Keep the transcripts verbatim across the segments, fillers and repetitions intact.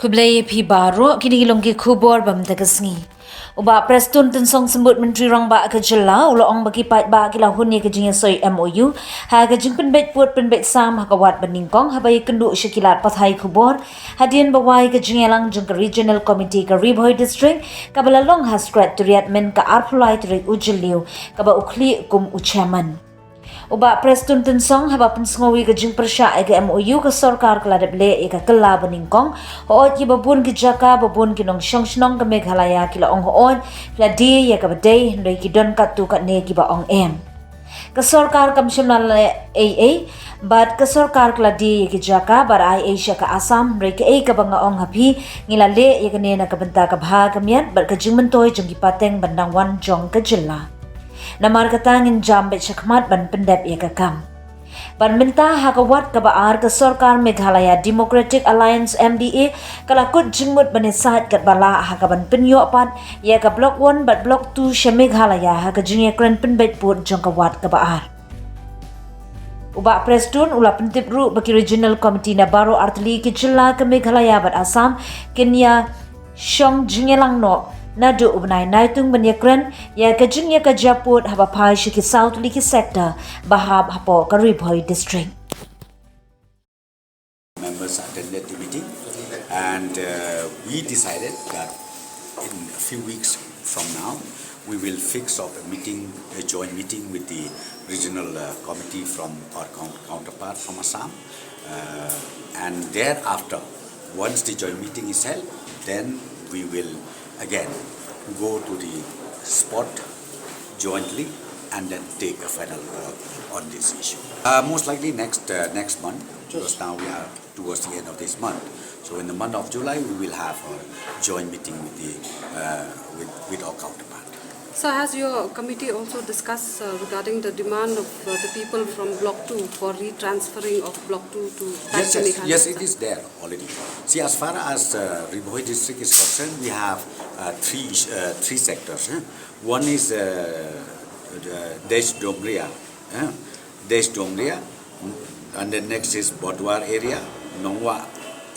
Khublei ïa phi baroh, kine ki long ki khubor ba mynta ka sngi. U Bah Prestone Tynsong Symbut, Myntri Rangbah ka jylla, u la ong ba ki paidbah ki la hun ïa ka jingïasoi M O U ha ka jingpynbeit pud pynbeit sam ha ka wad ba nyngkong, haba ïakynduh sha ki lad pathai khubor hadien ba wai ka jingïalang jong ka Regional Committee ka Ri Bhoi District, kaba la long ha Secretariat mynta ka arphew lai tarik u Jylliew, kaba u khlieh kum u Chairman. U Bah Prestone Tynsong, haba pynsngew ïa ka jingpyrshah ïa ka M O U, ka sorkar ka la dep leh ïa ka kylla ba nyngkong hooid ïa ba bun ki jaka, ba bun ki nongshong shnong ka Meghalaya ki la ong hooid, ki la die ïa kaba dei, hynrei ki don katto katne kiba ong em. Ka sorkar kam shym la leh ei ei, bad ka sorkar ka la die ïa ki jaka bad ai ei sha ka Assam, hynrei kaei kaba nga ong ha phi, ngi la leh ïa kane na ka bynta ka bha ka miat bad ka jingmyntoi jong ki pateng ban dang wan jong ka jylla. Namar kata ngin jam beit shakhmat ban pyndep ïa ka kam. Bad mynta ha ka wad kaba ar, ka sorkar Meghalaya Democratic Alliance, M D A, ka la kut jingmut ban ïasaid katba lah ha kaban pynïoh pat ïa ka Block One bad Block Two sha Meghalaya ha ka jingïakren pynbeit pud jong ka wad kaba ar. U Bah Prestone u la pyntip ruh ba ki Regional Committee na baroh artylli ki jylla ka Meghalaya bad Assam kin ïa shong jingïalang noh naduh u bnai Naitung ban ïakren ïa ka jingïakajia pud haba phai sha ki saw tylli ki sector ba hap hapoh ka Ri Bhoi District. Members attended the meeting, and uh, we decided that in a few weeks from now, we will fix up a meeting, a joint meeting with the regional uh, committee from our count- counterpart from Assam. Uh, and thereafter, once the joint meeting is held, then we will again go to the spot jointly and then take a final call on this issue. Uh, most likely next uh, next month, because now we are towards the end of this month. So in the month of July, we will have a joint meeting with the uh, with, with our counterpart. So has your committee also discussed uh, regarding the demand of uh, the people from Block two for retransferring of Block two to back Yes, to yes, Meghalaya? Yes, it is there already. See, as far as uh, Ri Bhoi district is concerned, we have uh, three uh, three sectors. Eh? One is uh, the Desh Dongria, eh? Desh Dongria, and then next is Bodwar area, Nongwa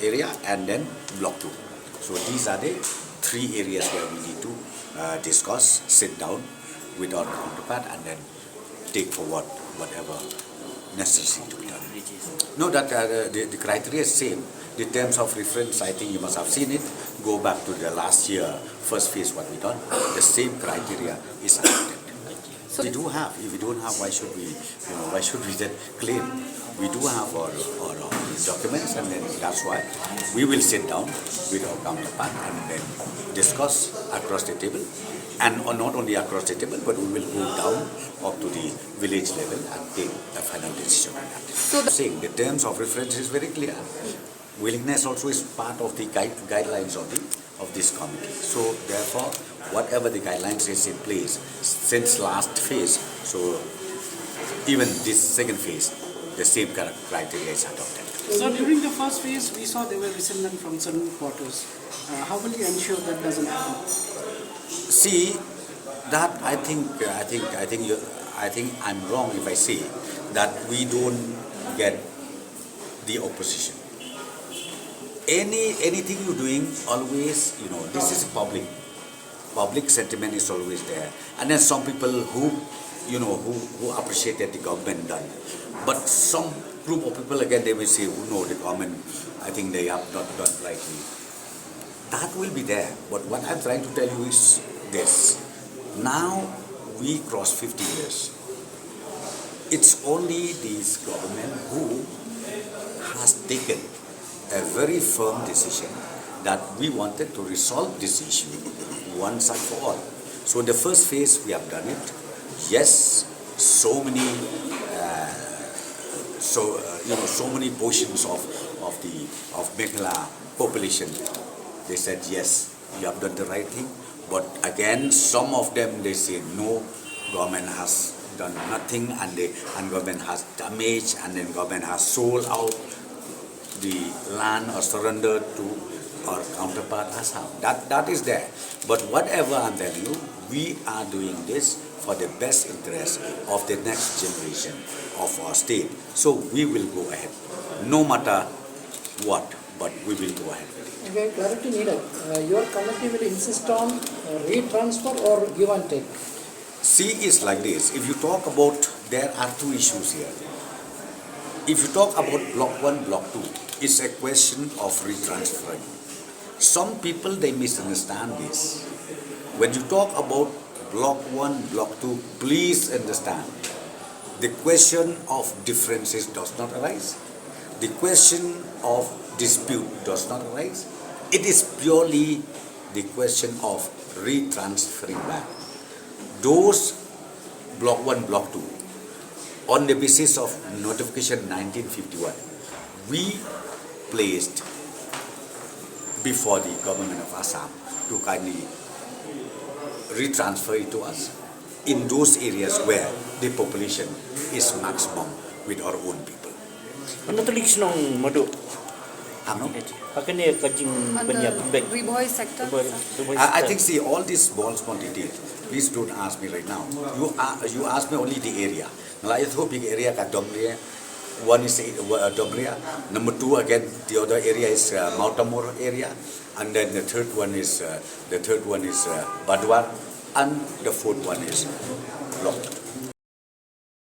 area, and then Block two. So these are the three areas where we need to uh, discuss, sit down with our counterpart, and then take forward whatever necessary to be done. No, that uh, the, the criteria is same. The terms of reference, I think you must have seen it. Go back to the last year, first phase, what we done. The same criteria is accepted. So we do have. If we don't have, why should we? You know, why should we then claim? We do have our, our, our documents, and then that's why we will sit down with our counterpart and then discuss across the table, and not only across the table, but we will go down up to the village level and take a final decision on that. So the saying the terms of reference is very clear. Willingness also is part of the guide, guidelines of the of this committee. So therefore, whatever the guidelines is in place since last phase, so even this second phase, the same cri- criteria is adopted. So during the first phase, we saw there were resentment from certain quarters. Uh, how will you ensure that doesn't happen? See, that I think, uh, I think, I think, you, I think I'm wrong if I say that we don't get the opposition. Any anything you're doing, always, you know, this is public. Public sentiment is always there, and then some people who, you know, who, who appreciated the government done, but some group of people again, they will say, "Oh no, the government, I think they have not done rightly." That will be there. But what I'm trying to tell you is this: now we cross fifty years. It's only this government who has taken a very firm decision that we wanted to resolve this issue once and for all. So the first phase we have done it. Yes, so many, uh, so uh, you know, so many portions of of the of Meghalaya population, they said yes, you have done the right thing. But again, some of them, they say no, government has done nothing, and they and government has damaged, and then government has sold out the land or surrendered to our counterpart Assam. That that is there. But whatever I'm telling you, we are doing this for the best interest of the next generation of our state. So we will go ahead, no matter what. But we will go ahead with it. Okay, clarity needed. Uh, your committee will insist on uh, retransfer or give and take. See, is like this. If you talk about, there are two issues here. If you talk about block one, block two, it's a question of retransferring. Some people, they misunderstand this. When you talk about block one, block two, please understand, the question of differences does not arise. The question of dispute does not arise. It is purely the question of retransferring back those block one, block two, on the basis of notification nineteen fifty-one, we placed before the government of Assam to kindly retransfer it to us in those areas where the population is maximum with our own people. Ano tulik snong madu? Hang on. Hakane ka jing On banya the bek. Ri Bhoi sector. Ri Bhoi, Sir? Ri Bhoi I, I sector. think, see, all these small, small details, please don't ask me right now. You, uh, you ask me only the area. Ngalai itu big area ka Domria. One is uh, Domria. Number two, again, the other area is uh, Mawtamur area, and then the third one is uh, the third one is uh, Badwar, and the fourth one is Lok.